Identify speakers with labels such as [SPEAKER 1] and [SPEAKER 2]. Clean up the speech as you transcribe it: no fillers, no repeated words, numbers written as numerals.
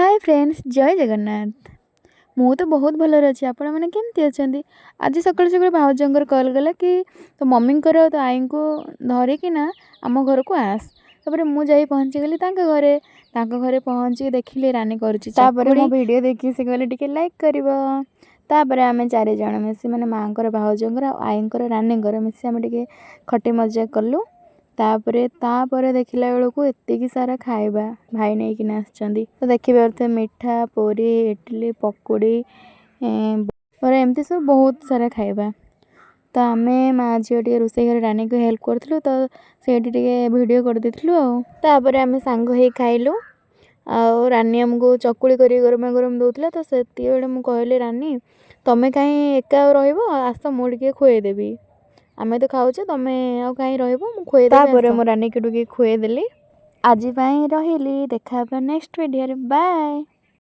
[SPEAKER 1] ହାଏ friends, ଜୟ ଜଗନ୍ନାଥ। ମୁଁ ତ ବହୁତ ଭଲରେ ଅଛି। ଆପଣମାନେ କେମିତି ଅଛନ୍ତି? ଆଜି ସକାଳୁ ସକାଳୁ ଭାଉଜଙ୍କର କଲ୍ ଗଲା କି ତୋ ମମିଙ୍କର, ତୋ ଆଈଙ୍କୁ ଧରିକିନା ଆମ ଘରକୁ ଆସ। ତାପରେ ମୁଁ ଯାଇ ପହଞ୍ଚିଗଲି ତାଙ୍କ ଘରେ। ତାଙ୍କ ଘରେ ପହଞ୍ଚିକି ଦେଖିଲି ରାନୀ କରୁଛି। ତାପରେ ମୋ ଭିଡ଼ିଓ ଦେଖି ସେ କହିଲେ ଟିକେ ଲାଇକ୍ କରିବ। ତାପରେ ଆମେ ଚାରି ଜଣ ମିଶି, ମାନେ ମାଆଙ୍କର, ଭାଉଜଙ୍କର ଆଉ ଆଈଙ୍କର, ରାନୀଙ୍କର ମିଶି ଆମେ ଟିକେ ଖଟି ମଜା କଲୁ। ତାପରେ ତାପରେ ଦେଖିଲା ବେଳକୁ ଏତିକି ସାରା ଖାଇବା ଭାଇ ନେଇକିନା ଆସିଛନ୍ତି। ତ ଦେଖିପାରୁଥିବେ, ମିଠା, ପୁରୀ, ଇଟିଲି, ପକୁଡ଼ି, ପରେ ଏମିତି ସବୁ ବହୁତ ସାରା ଖାଇବା। ତ ଆମେ ମା ଝିଅ ଟିକେ ରୋଷେଇ ଘରେ ରାନୀକୁ ହେଲ୍ପ କରୁଥିଲୁ, ତ ସେଇଠି ଟିକେ ଭିଡ଼ିଓ କରିଦେଇଥିଲୁ। ଆଉ ତାପରେ ଆମେ ସାଙ୍ଗ ହେଇ ଖାଇଲୁ। ଆଉ ରାନୀ ଆମକୁ ଚକୁଳି କରିକି ଗରମ ଗରମ ଦେଉଥିଲା। ତ ସେତିକିବେଳେ ମୁଁ କହିଲି, "ରାନୀ, ତମେ କାହିଁ ଏକା ଆଉ ରହିବ? ଆସ, ମୁଁ ଟିକେ ଖୁଆଇଦେବି। ଆମେ ତ ଖାଉଛେ, ତମେ ଆଉ କାହିଁ ରହିବ? ମୁଁ ଖୁଆଇଦେବି।" ତାପରେ ମୁଁ ରାନୀକୁ ଟିକେ ଖୁଆଇଦେଲି। ଆଜି ପାଇଁ ରହିଲି। ଦେଖା ହେବା ନେକ୍ସଟ ଭିଡ଼ିଓରେ। ବାଏ।